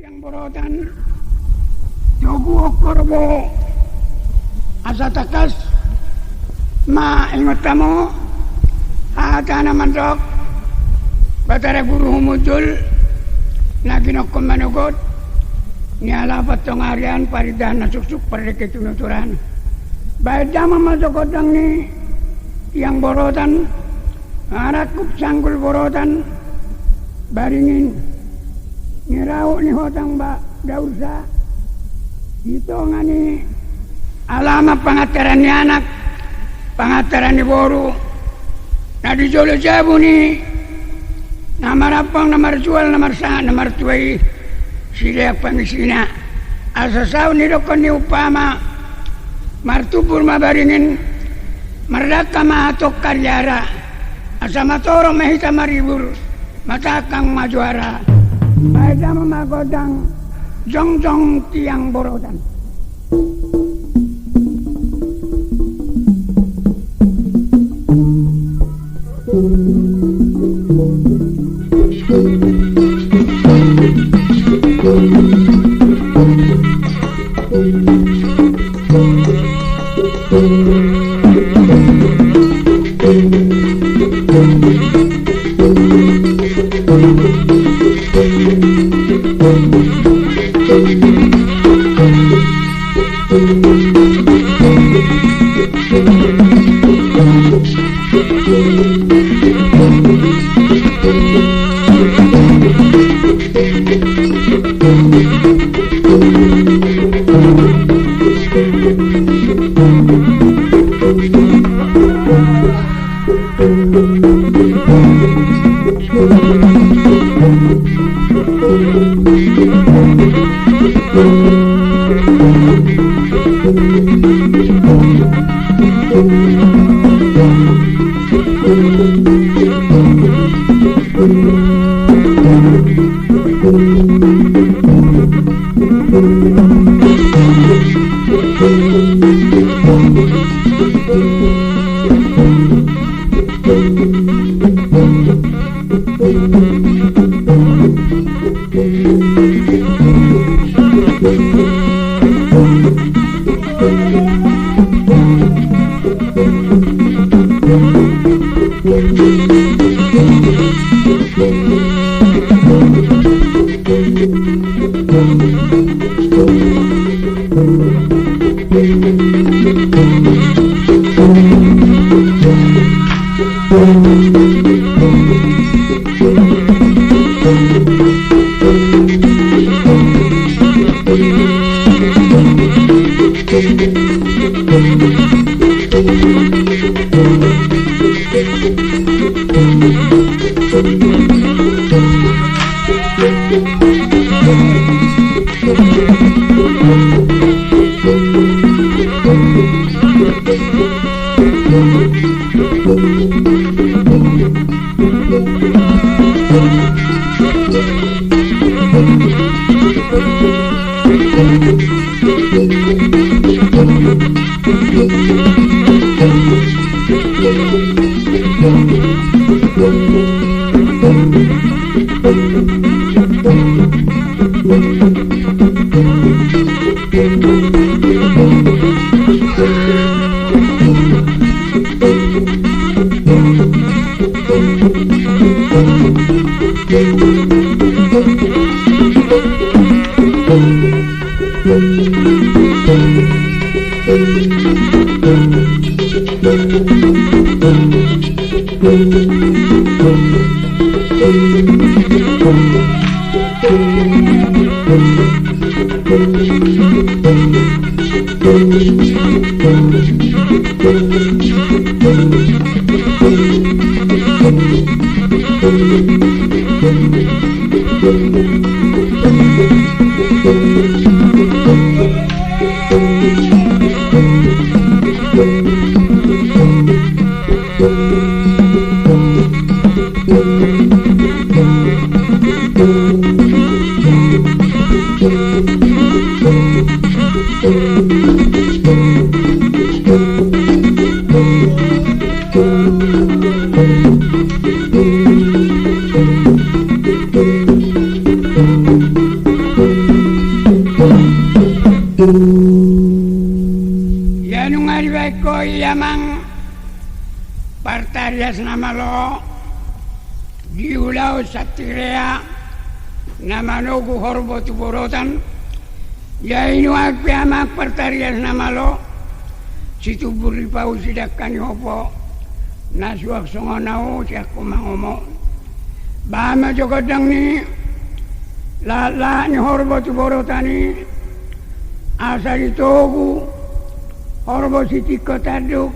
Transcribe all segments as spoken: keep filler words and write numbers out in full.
Tiang borotan, togu okkor bo, asa tangkas ma ingot hamu hata na mandok Batara Guru Humundul, na ginokkon manogot, nialap antong arian, parindahan na suksuk, pardengke tinuturan. Baen damang ma jo gondang ni tiang borotan, marangkup sanggul borotan, baringin, ni raut ni hotang ba daursa, di tonga ni alaman pangantaran ni anak, pangantaran ni boru, na di jolo jabu ni na marampang, na marjual, na marsangap, na martua i, silean pangisina. Asa saut ni dokkon ni umpama, martumbur ma baringin, mardangka ma tongka di ara, asa matorop ma hita maribur, matangkang ma juara. Baen damang ma gondang, jongjong tiang borotan. na malo di ulaon Santirea na manogu horbo tu Borotan. Ia i nuaeng pe amang partarias na malo, situmbur ni pau sidangka ni hopo, na suang songon ahu sian ho mangomo. Bahen ma jo gondang ni lahat-lahat ni horbo tu Borotan i, asa ditogu horbo sitingko tanduk,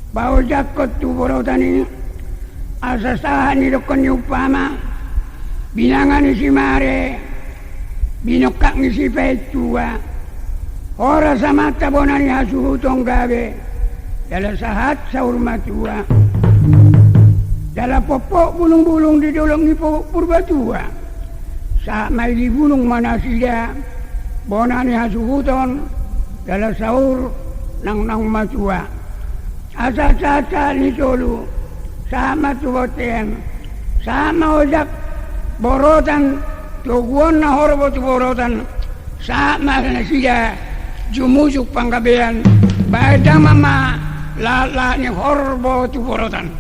paojakhon tu Borotan i, asa sahat nidokhon ni umpama, binanga ni simare, binongkak ni sipaintua, horas amanta bona ni hasuhuton gabe, jala sahat saur matua. Jala pompok bulung-bulung di dolok ni po-, Purbatua. Sahat ma i dibulung ma nasida, bona ni hasuhuton, jala saur nang naung matua. Asa sahat-sahat ni solu, sahat ma tu bontean, sahat ma ojak Borotan, toguonna horbo tu Borotan, sahat ma nasida jumujung panggabean, bahen damang ma lahat-lahat ni horbo tu Borotan.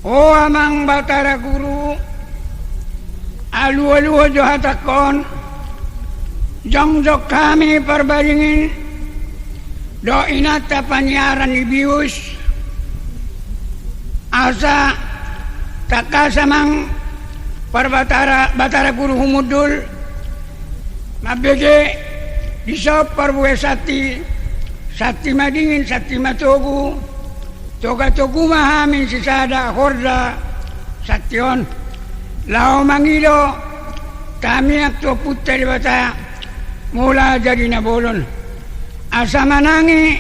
O amang Batara Guru, alualuhon jo hatangkon, jongjong hami Parbaringin dohot inanta paniaran ni bius, asa tangkas amang Parbatara, Batara Guru humundul, mambege dison parbue santi, santi madingin, santi matogu, toga togu ma hami sisada horja, Santi on, laho mangido tamiang tu Ompunta Debata, mula jadi na bolon. Asa manang i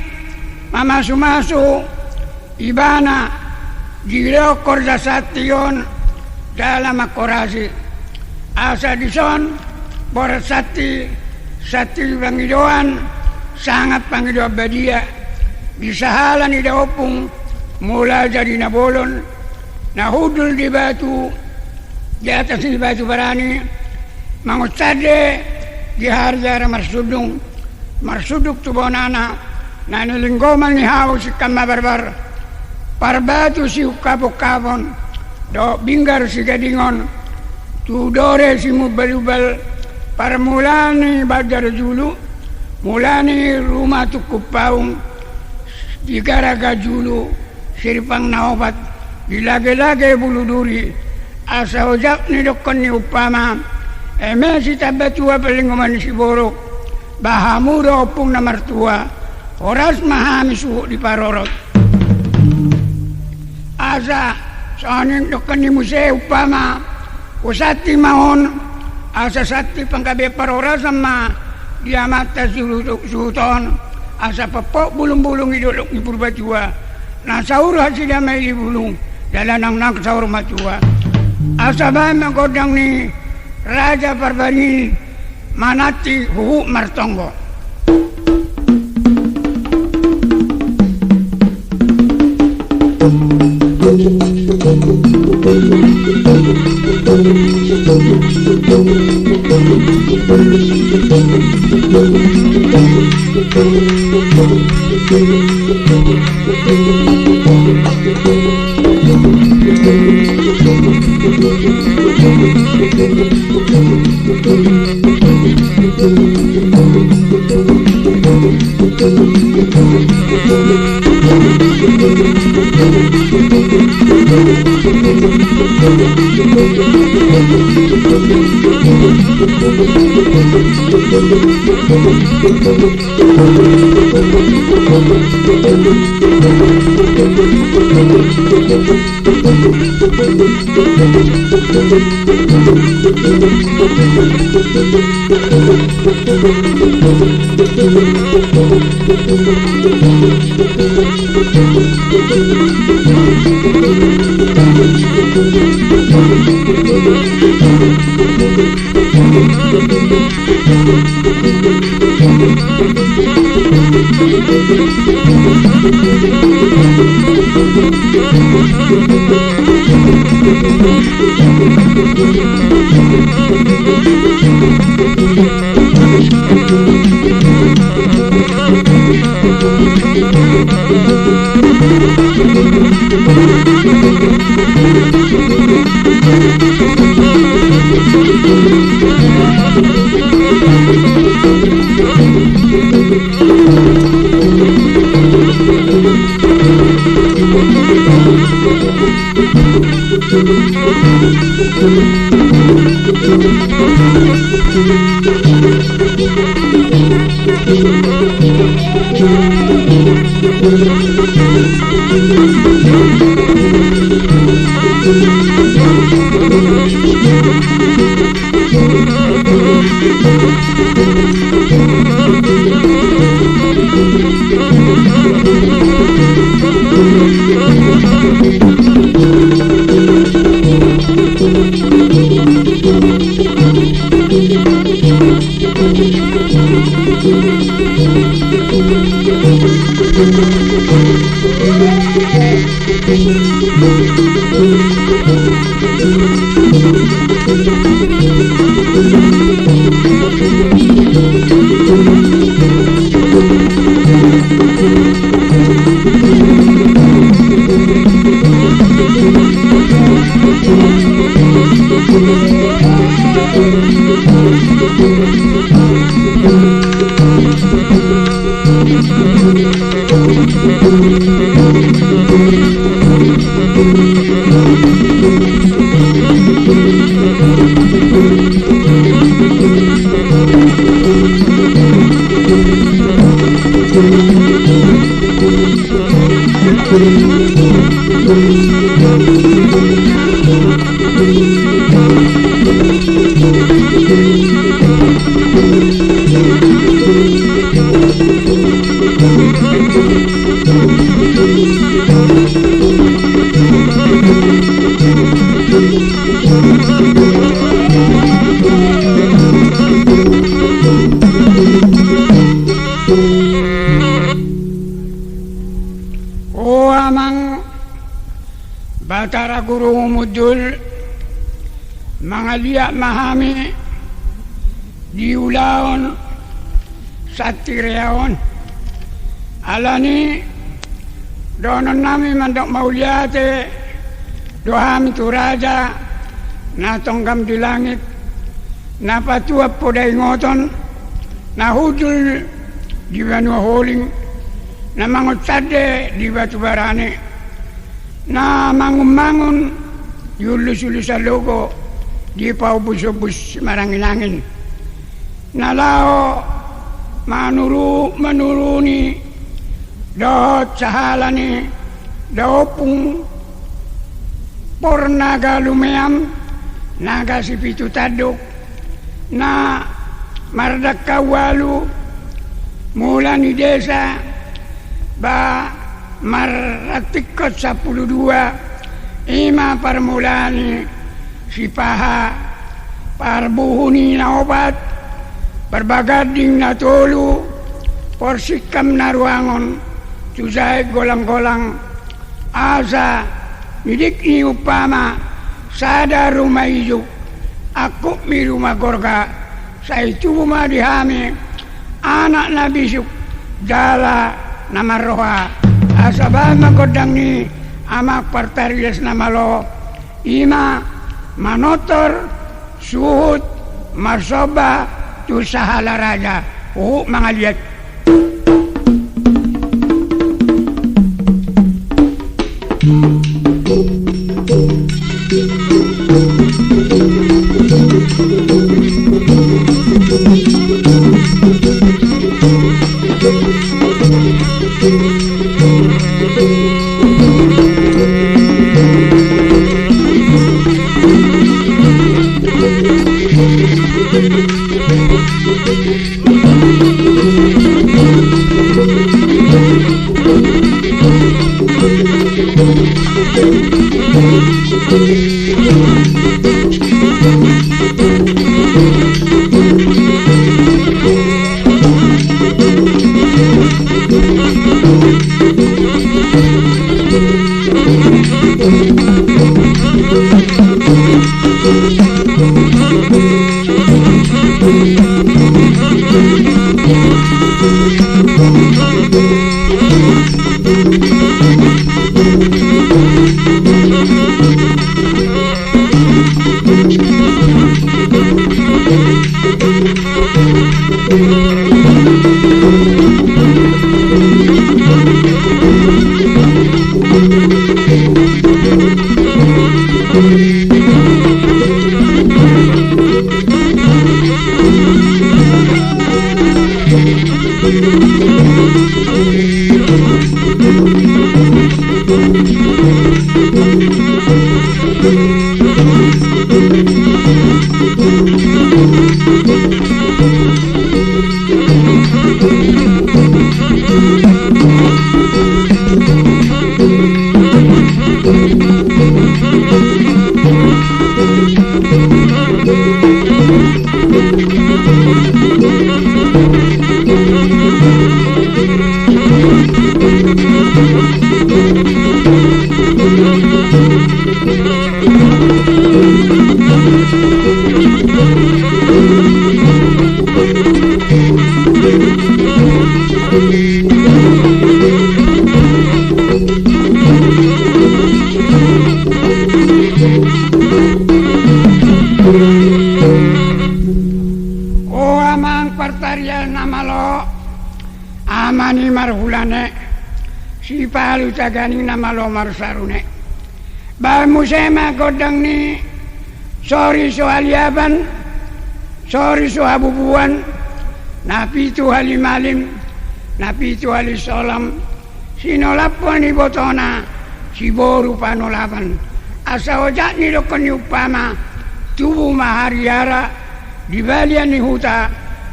mamasumasu ibana di rohangkon santi on dalam mangkorasi. Asa dison borat santi, santi pangidoan, sangap pangidoan badia, di sahala ni daompung, mula jadi na bolon, na hundul di batu, di atas ni batu barani, mangonsande di hariara marsundung, marsundung tu bonana, na nilinggoman ni hau singkam mabarbar, parbatu siungkapungkapon, dohot binggar sigadingon, tu dore simumbalubal, parmula ni banjar julu, mula ni ruma tungkung paung, di garaga julu, siripang na opat, di lagelage bulu duri, asa ojak ni dokkon ni umpama, eme sitambatua panlinggoman ni siborok, ba hamu do ompung na martua, horas ma hami suhut diparorot. Asa songon i dokkon ni muse umpama, husanti ma on, asa santi panggabean parhorasan ma di amanta suhut, suhut on, asa pompop bulungbulung i dolok ni Purbatua, na saur hasida ma i di bulung, jala nangnang saur matua. Asa bahen ma gondang ni Raja Parbani mananti huhut martonggo. Ia ma hami di ulaon santirea on. Alani i dohononnami mandok mauliate do hami tu Raja na tonggam di langit, na patuan poda ingoton, na hundul di banua holing, na mangunsande di batu barani, na mangunmangun di ullus-ullus salogo, di paullus-ullus marangin-angin, na laho manuru-, manuruni dohot sahala ni daompung Pornaga Lumeam, naga sipitu tanduk, na mardangka ualu, mula ni desa, ba marrantingkon sampulu dua, i ma parmula ni Sipaha, parbuhu ni na opat, parbaganding na tolu, porsingkam na ruangon, tu jait golang-golang, asa midik ni umpama sada ruma ijuk, angkup ni ruma gorga, sai tubu ma di hami anak na bisuk jala na marroha. Asa bahen ma gondang ni amang partarias na malo, i ma manortor suhut marsomba tu sahala raja. Huhut mangaliat. O amang partarias na malo, ama ni marhulane, sipalu taganing na malo marsarune. Bahen muse ma gondang ni sori so haliaban, sori so habubuan, na pitu hali malim, na pitu hali solam, sinolaphon ni ibotona, siboru panolapan. Asa ojak ni dokkon ni umpama, tubu ma hariara, di balian ni huta,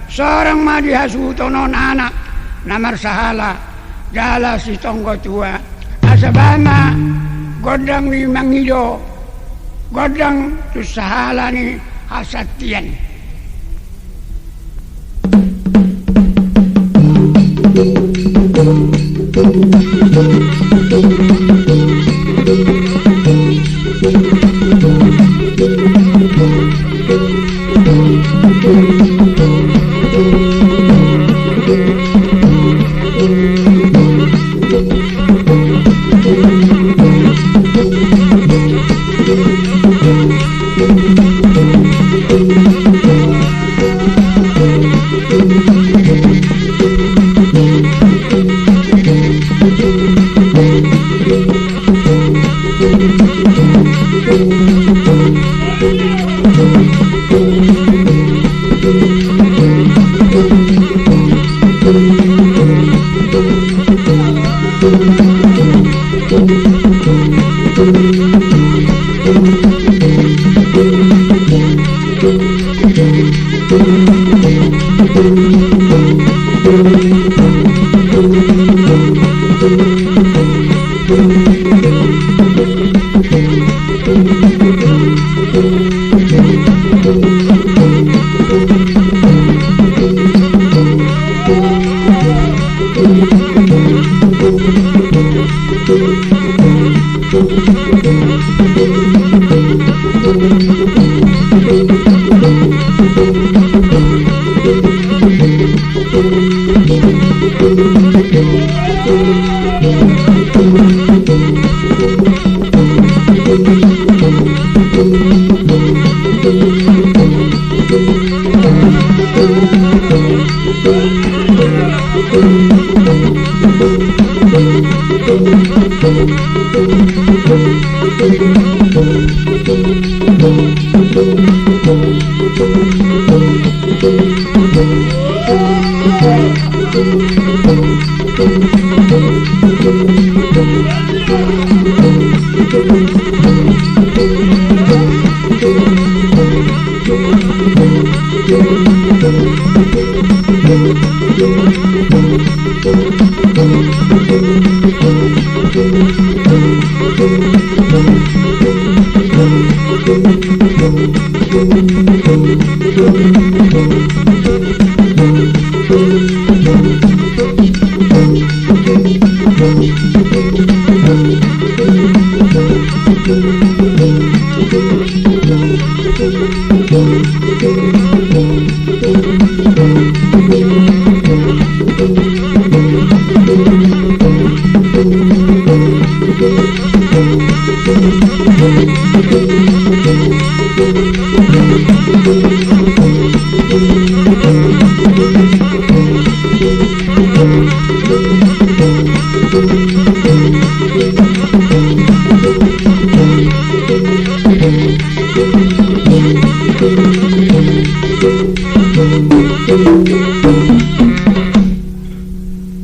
sorang ma di hasuhuton on anak na marsahala, jala sitonggo tua. Asa bahen ma gondang ni mangido, gondang tu sahala ni hasantian.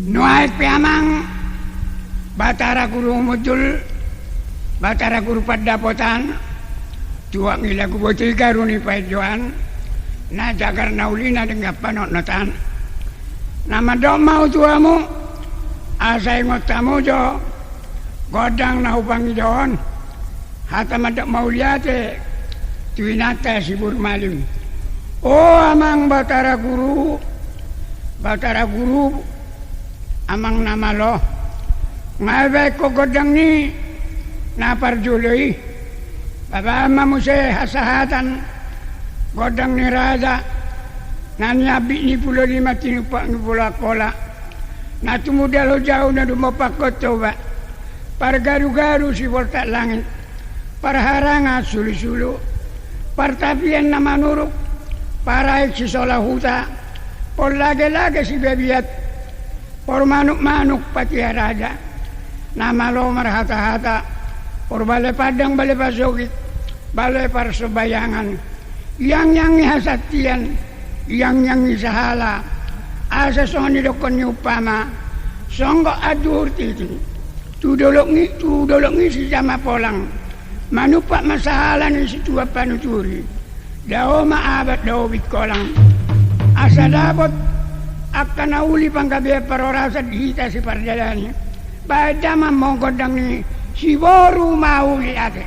Nuaeng pe amang Batara Guru Humundul, Batara Guru Pandapotan, tuak ni lagu boti garu ni paindoan, na jagar na uli na denggan panotnotan. Na mandok ma au tu hamu, asa ingot hamu jo gondang na hupangido on. Hata mandok mauliate tu inanta si boru malim. O amang Batara Guru, Batara Guru, amang na malo, nga ibaenkon gondang ni na parjolo i. Baen ma muse hasahatan gondang ni raja na niambit ni Pulo Lima tinumpak ni Pulo Angkola, na tumundalhon jabu na dumompanghon Toba, pargarugaru siboltak langit, parharangan sulusulu, partapian na manuruk, paraek sisola huta, porlagelage sibabiat, pormanukmanuk patia raja. Na malo marhatahata, porbale pandang bale pasogit, bale parsombayangan, iangiangi hasantian, iangiangi sahala, asa songon nidokkon ni umpama, songgop anduhur titi tu dolok ni, tu dolok ni sijama polang, manumpak ma sahala ni situan panuturi. Dao ma abat dao bingkolang, asa dapot angka na uli panggabean parhorasan di hita sipardalani. Baen damang ma gondang ni si boru mauliate.